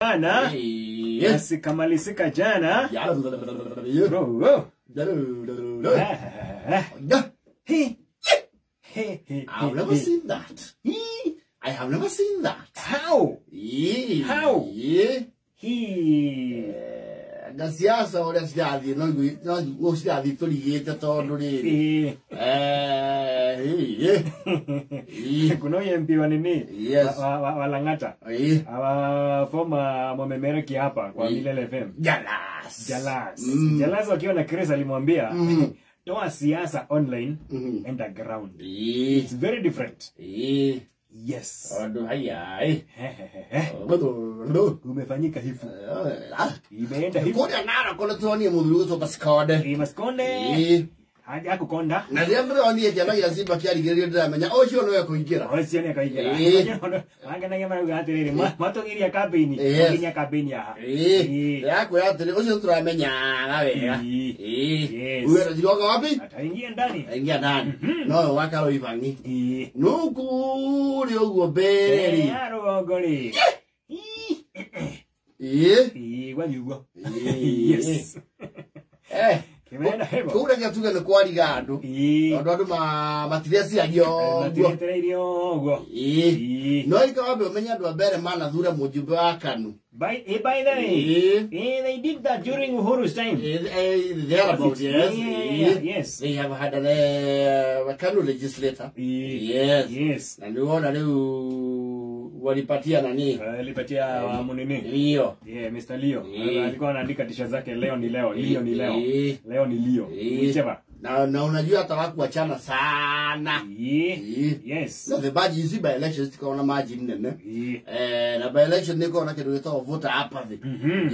Jana sikamalisika jana. I've never seen that. I have never seen that. How? How? He. Na siasa ũrĩa cirathiĩ no cirathiĩ tũrigĩte tondũ rĩrĩ kuna huyu MP wa nini wa Lang'ata, wa former mwamemereki hapa kwa Milele FM, Jalas. Jalas wakiwa na Chris alimwambia toa siasa online, enda ground. It's very different. Yes. Umefanyika hifu. Imeenda hifu. Kodi nara kono tuonie mudhuruzo Maskonde. Maskonde. Haja kukonda. Na rĩrĩa ndĩronire kĩama gĩa Simba kĩarigĩrĩrio ndĩramenya ũcio nĩwe kũingĩra. Ũcio nĩwe kũingĩra. Manganagia marauga atĩrĩrĩ, matũgiria campaign, nginya campaign ya. Ndĩrakwĩra atĩrĩ, ũcio tũramenyaga wega. Huyo atajigonga wapi? Ataingia ndani. Ataingia ndani. No wakaro ibangi. No kũrĩa ũguo mbere rĩ. Rũgongo rĩ. Gwanyu ũguo. Yes. Kũu reke tuge nĩ kwariga andũ tondũ andũ matireciragia ũguo. No ika wambe ũmenye andũ a mbere manathure mũjumbe wa KANU. By the way, they did that during Uhuru's time. Thereabout, yes. Yes. They have had a KANU legislator. Yes. Yes. Na nĩwona rĩu walipatia nani? Walipatia munini. Leo. Yeah, Mr. Leo. Alikuwa anaandika tisha zake leo ni leo, leo ni leo. Leo ni Leo. Whichever. Na unajua hata hawakuachana sana. Yes. Na the budget is by elections tukaona margin nene. Na by election niko na kindu gitagwo voter apathy.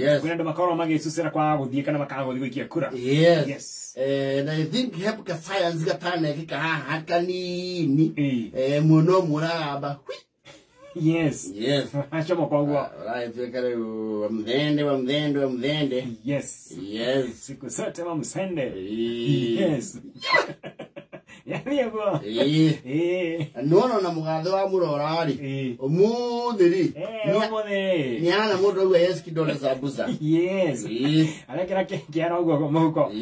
Yes. Kuna ndo makoro magĩcucĩra kwa gũthiĩ kana makaga gũthiĩ gũikia kura. Yes. Yes. Na I think hep ka science gatanekĩka haha kanini. Mũno mũragamba. Yes. Yes. Achomo kwa ugo. Right, tuwekare mthende wa mthende wa mthende. Yes. Yes. Siku zote wa msende. Yes. Yani ugo. Nuono na mugathe wa murora ri. Umuthi ri. Umuthi. Ni ana mundu auga yes kidole sambusa. Yes. Arekera kiara ugo muhuko.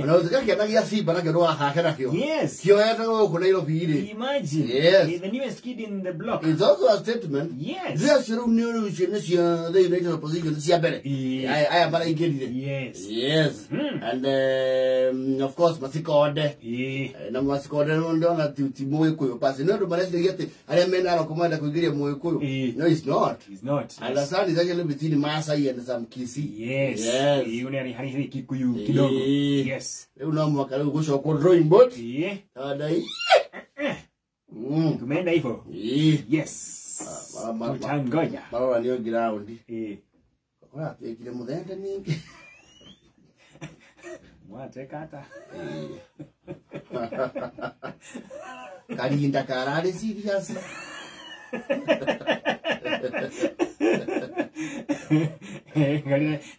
Ona utuka kiana Simba nakio ndũgathake nakio. Yes. Kioete gũkũ Nairobi rĩ. Imagine. Yes. The newest kid in the block. It's also a statement. Yes. Yes, rĩu nĩ rĩu icio nĩcio the United Opposition cia mbere. Aya maraingĩrire. Yes. Yes. And of course Masikonde. Na Masikonde ndona ti Mũgĩkũyũ pasi. No andũ mareciria atĩ arĩa mena Narok marenda kũingĩria Mũgĩkũyũ. No, it's not. It's not. And the son is actually between Maasai and some Kisii. Yes. Yes. Yule ni hali Kikuyu kidogo. Yes. Rĩu no mwaka rĩu gũcokwo drawing board. Tumeenda hivyo. Yes. Tutangoja. Marora nĩo ground. Ũratuĩkire mũthende ningĩ. Mwateka hata. Karinda kararĩ serious.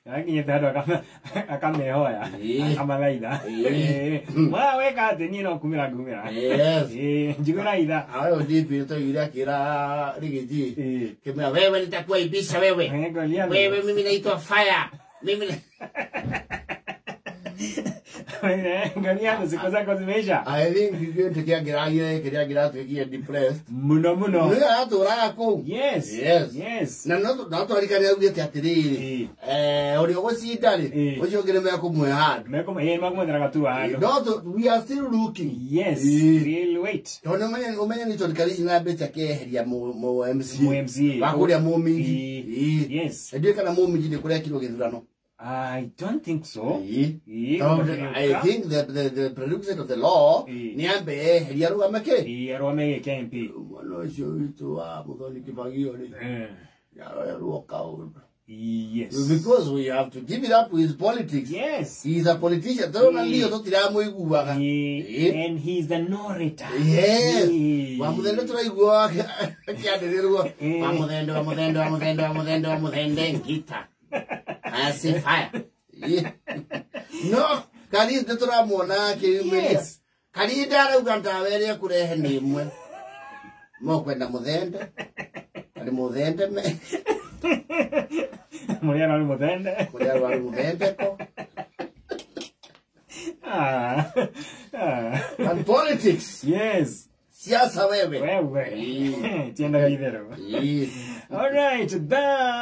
Akinyĩte handũ akamehoya akamathaitha. Mwa weka atĩ niĩ no kumĩra ngumĩra. Njiguĩra itha. Ayo DP tũiguire akĩra Rigiji kĩmwĩra wewe nitakuaibisha wewe. Wewe mimi naitwa Fire. Mimi Ngaliano siku zako zimeisha. I think kĩndũ kĩangĩragia kĩrĩa kĩratuĩkire depressed. Mũno mũno. Nĩ aratũraga kũu. Yes. Yes. Yes. Na no twarikane augĩte atĩrĩrĩ. Ũrĩa ũgũcinda rĩ, ũcio ũngĩ nĩmekũmũhe handũ. Mekũmũhe mekũmwethera gaturwa handũ. No, we are still looking. Yes. We'll wait. Tondũ ũmenye nĩ tondũ Karisi nĩambĩte akĩeheria mũ MC. Mũ MC. Wa kũrĩa Mũminji. Yes. Ndiũĩ kana Mũminji nĩ kũrekirwo gĩthurano. I don't think so. I think the prerequisite of the law ni ambe eheria arũgame kĩ? Arũgame gĩkĩ MP. Mwana ũcio witũ wa Mũthoni Kĩbagio rĩ, nĩaroerwo kaũndũ. Yes. Because we have to give it up with politics. Yes. He is a politician. Tondũ Leo tũtiramũiguaga. And he is an orator. Yes. Wa Mũthende tũraigua akĩanĩrĩrwo. Wa Mũthende, wa Mũthende, wa Mũthende, wa Mũthende, wa Mũthende ngita. I say fire. No, Karinda tũramwona akĩyumĩria. Karinda arauga ndawa ĩrĩa ekũrehe nĩ ĩmwe. Mokwenda Mũthende. Arĩ Mũthende me. Mũrĩa arĩ mũthende. Mũrĩa arĩ mũthendeko. Ah. Ah. And politics. Yes. Siasa wewe. Wewe. Tiendaga itherũ. Ĩĩ. All right, that